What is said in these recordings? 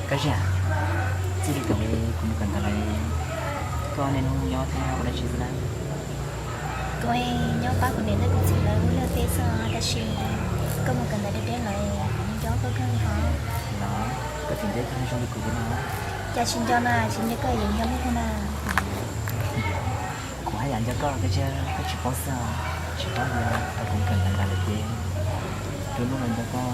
Koj Zia, txij li thaum kuv mus kawm ntawv lawm, koj niaj hnub nyob thiab ua dab tsi xwb na? Kuv nyob pab kuv niam thiab kuv txiv lawv ua liaj teb xwb, tab sis koj mus kawm ntawv deb deb lawm, kuv nco koj kawg li os. Los, koj tseem nco kuv zoo li kuv no? Cas tsis nco na, tsis nco koj yeej nco muaj koj na. Kuv haj yam nco koj, koj cia koj tsis paub xwb os, tsis paub tias thaum kuv kawm ntawv ntawd lawm ces lub hnub no nco koj,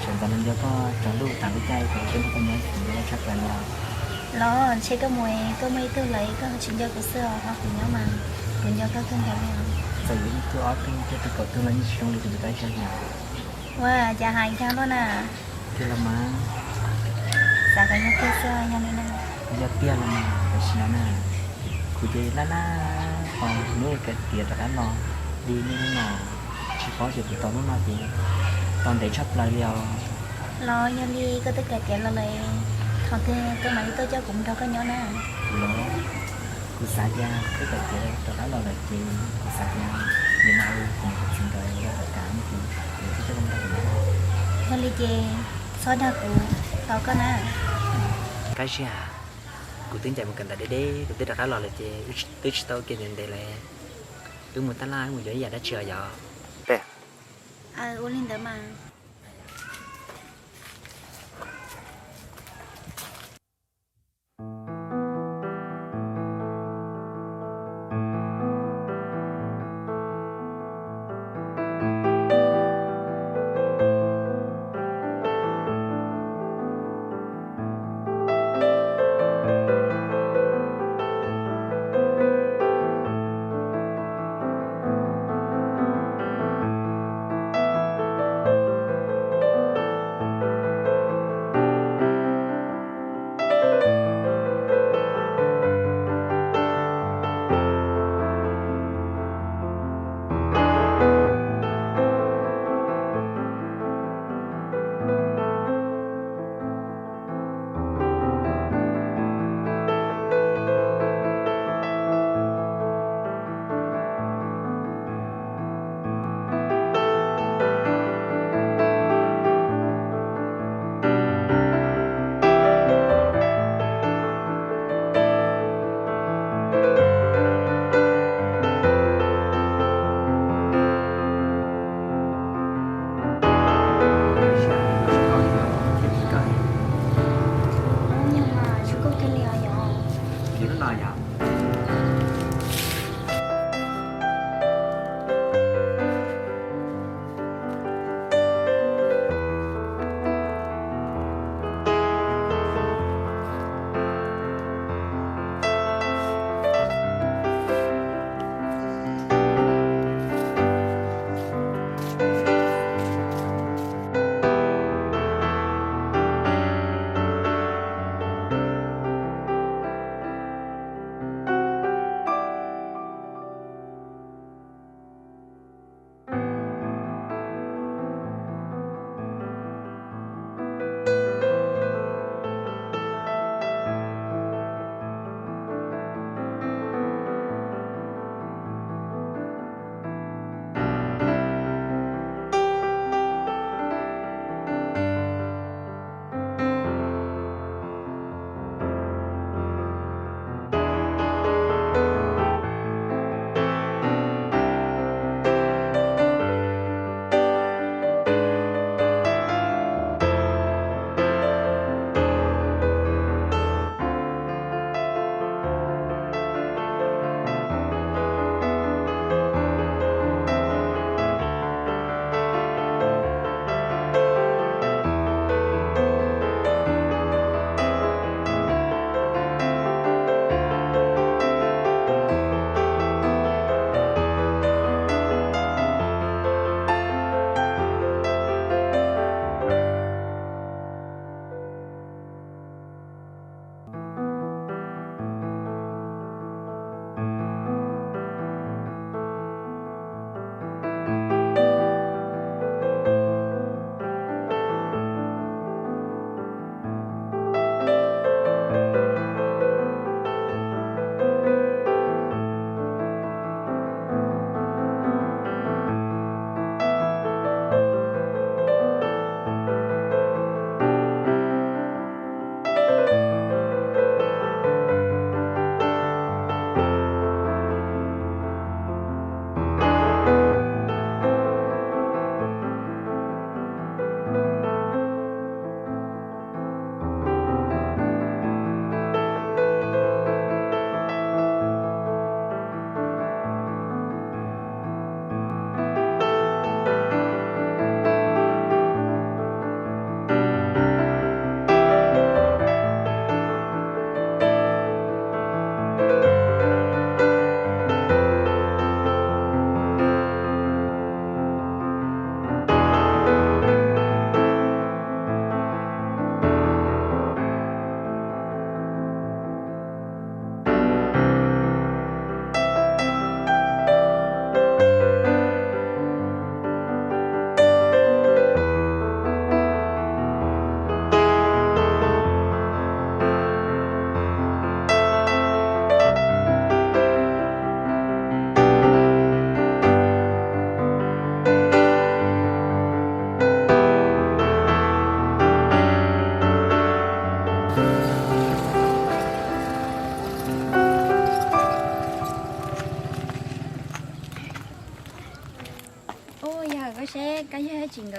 sawv ntxov no nco koj, tsaus ntuj tas lub caij kuv twb nrog koj nyob, kuv nco koj tshaj plaws li os. Los ntshe koj mus koj muaj ib tug lawm, koj ho tsis nco kuv xwb os, ho kuv nyob mas kuv nco koj kawg nkaus li os. Txawm yuav ib tug ob tug thiab tus kaum tug los yeej tsis zoo li kuv tus Kab Zia li os. Ua cas hais kiag luaj na. Tiag los mas. Xav kom yog tiag xwb yog li na. Yog tiag los mas, tam sim no na, kuv ces laj laj ho hnub kawm tiav rov qab los li niaj hnub no, tsis paub tias kuv tos lub no ces tos ntev tshaj plaws li os. Los yog li koj twb kawm tiav los lawm, thaum twg koj mam li tuaj coj kuv mus nrog koj nyob na? Los, kuv xav tias koj kawm tiav rov qab los lawm ces kuv xav tias nim no kuv niam kuv txiv nkawd yuav tawm kam no ces kuv thiaj coj koj mus nrog kuv nyob. Yog li ces txhob dag kuv, tos koj na. Kab Zia, kuv twb ncaim mus kawm ntawv deb deb, kuv twb rov qab los lawm ces wb twb tsis tau ua ke ntev ntev lawm. Wb mus tab laj wb mus yuav ib yam dab tsi os yom? Ua li ntawd mas.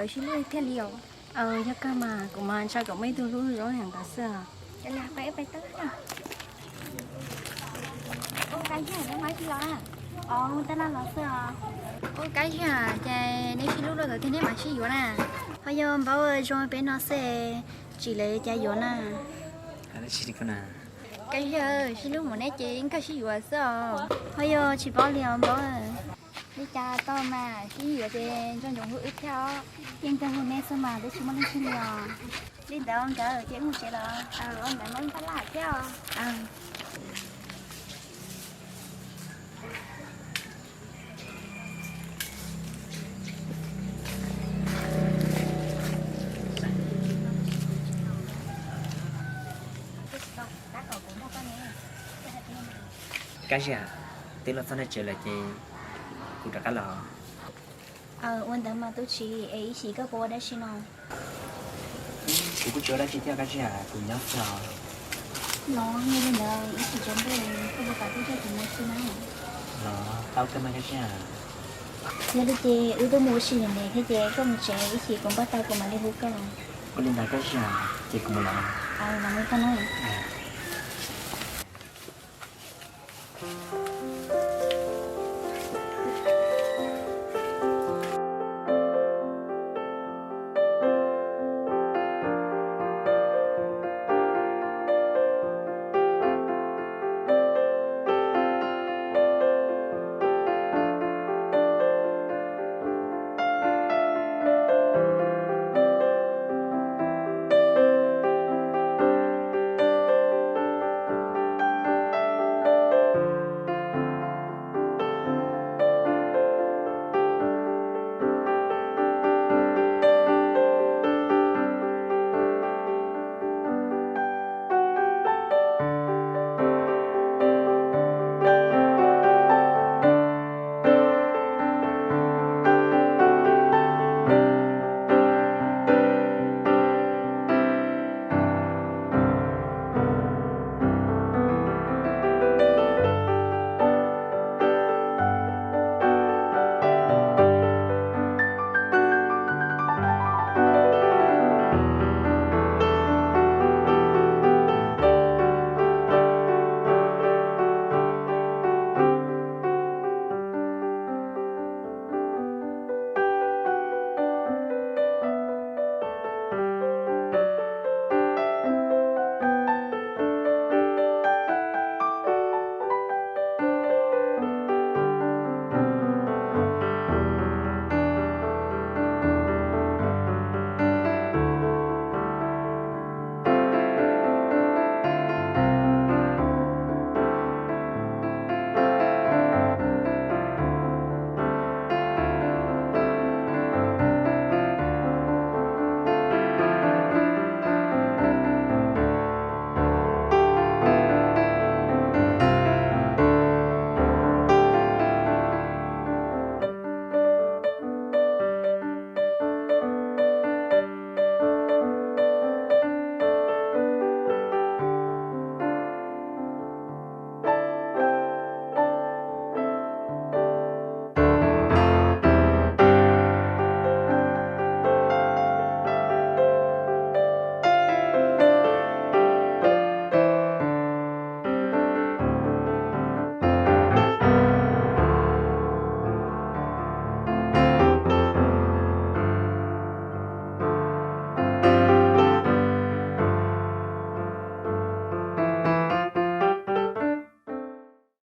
Sib hlub thiaj li os. Aw, yog kawg mas, kuv mas ntshaw kom muaj ib tug hlub zoo li ntawd xwb os. Ua Kab Yaj, neb los? Ua Kab Yaj, ces neb sib hlub dua ntawd thiab neb mam sib yuav na. Ho yog npaub zoo peb no xwb, tsis lawv cas yuav na. Kab Yaj, sib hlub mus neb ces nkag sib yuav xwb os. Ho yog tsis paub li os npaub. Li cas tau mas sib yuav ces nco ntsoov hlub wb thiab os. Ces nkawd hlub neb xwb mas twb tsis muaj leej twg li os. Li ntawd nkawd ces wb mus tsev los? Ua ntawd mas wb pab laj thiab os. Kab Yaj, twb los txog nej tsev lawm ces kuv rov qab los. Ua ntawd mas tub tsis es ib chim koj puas ua dab tsi no? Kuv kuj tsis ua dab tsi thiab Kab Yaj, kuv nyob xwb os. Los yog li ntawd ib chim tsaus ntuj koj puas kam tuaj coj kuv mus ua si na? Los tau kawg mas Kab Yaj. Yog li ces wb tuaj mus ua si nim no thiab ces koj mus tsev, ib chim kuv npaj tau kuv mam li hu koj. Ua li ntawd Kab Yaj, ces kuv mus lawm. Los mus koj na.